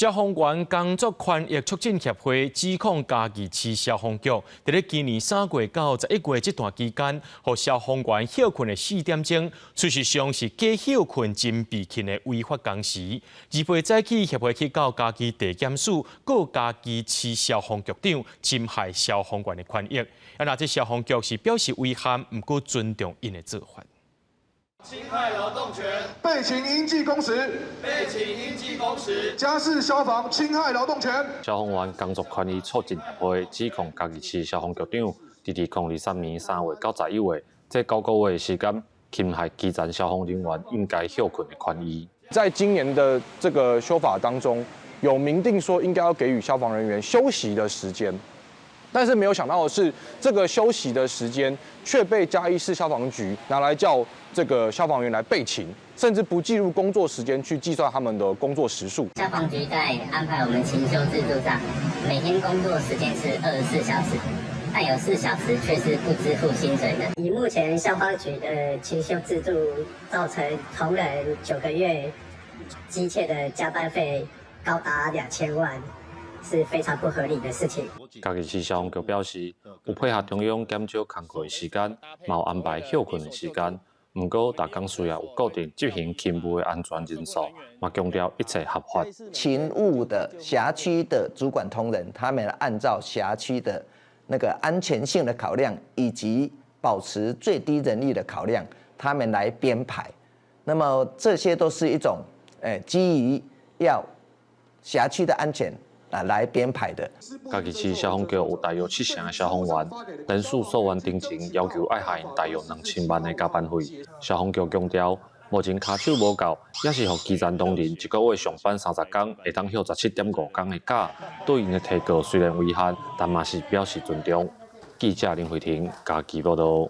消防員工作權益促進協會指控嘉義市消防局，佇咧今年3月到11月這段期間，予消防員歇睏的4點鐘，事實上是假歇睏真備勤的違法工時。二八早起協會去到嘉義地檢署告嘉義市消防局長侵害消防員的權益。啊，若這消防局是表示遺憾，毋過尊重𪜶的做法。侵害勞動權，備勤應計工時，備勤應計工時，嘉市消防侵害勞動權。消防員工作權益促進協會指控嘉義市消防局長，佇2023年3月到11月，這9個月的時間，侵害基層消防人員應該歇睏的權益。在今年的這個修法當中，有明定說應該要給予消防人員休息的時間。但是沒有想到的是，這個休息的時間卻被嘉義市消防局拿來叫這個消防員來備勤，甚至不計入工作時間去計算他們的工作時數。消防局在安排我們勤休制度上，每天工作時間是24小時，但有4小時卻是不支付薪水的。以目前消防局的勤休制度，造成同仁9個月積欠的加班費高達2000萬。是非常不合理的事情。嘉義市消防局表示，有配合中央減少工課的時間，嘛有安排歇睏的時間。毋過，逐工需要有固定執行勤務的安全人數，嘛強調一切合法。勤務的轄區的主管同仁，他們按照轄區的那個安全性的考量，以及保持最低人力的考量，他們來編排。那麼這些都是一種，基於要轄區的安全啊，來編排的。嘉義市消防局有大約七成的消防員連續訴願頂前要求愛予𪜶大約2000萬的加班費。消防局強調，目前跤手無夠，也是予基層同仁一個月上班30工，會當歇17.5工的假。對𪜶的提告雖然遺憾，但嘛是表示尊重。記者林慧婷嘉義報道。